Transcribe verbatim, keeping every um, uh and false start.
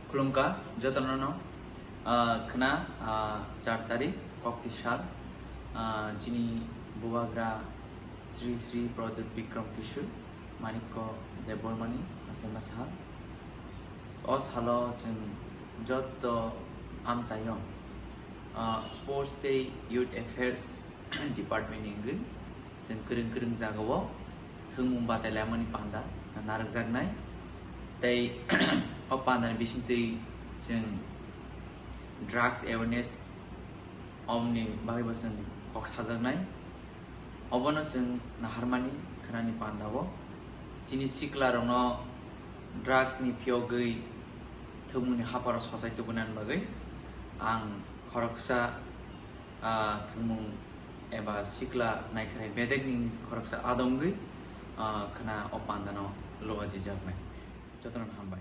Khulumkha jotono no, ah, khna, ah, char tarik kokti sal, ah, chini bubagra Sri Sri Pradyut Bikram Kishore Manikya Debbarmani hasaima sal. O salo chwng joto amchaio, ah, Sports tei Youth Affairs Department ni wngwi chwng kwrwng kwrwng jagao thwngmung batai laimani panda narwkjaknai. Tei o pandani bisingtwi chwng drugs awareness omni bagwibo chwng kok sajaknai. Obono chwng naharmani khwnani pandao chini siklarokno drugs ni phiyogwi thwngmungni hapharo sochai tubunani bagwi ang khoroksa, ah, thwngmung eba sikla naikharai bedekni khoroksa adongwi, ah, khna o pandano luajijaknai. Jotono hambai.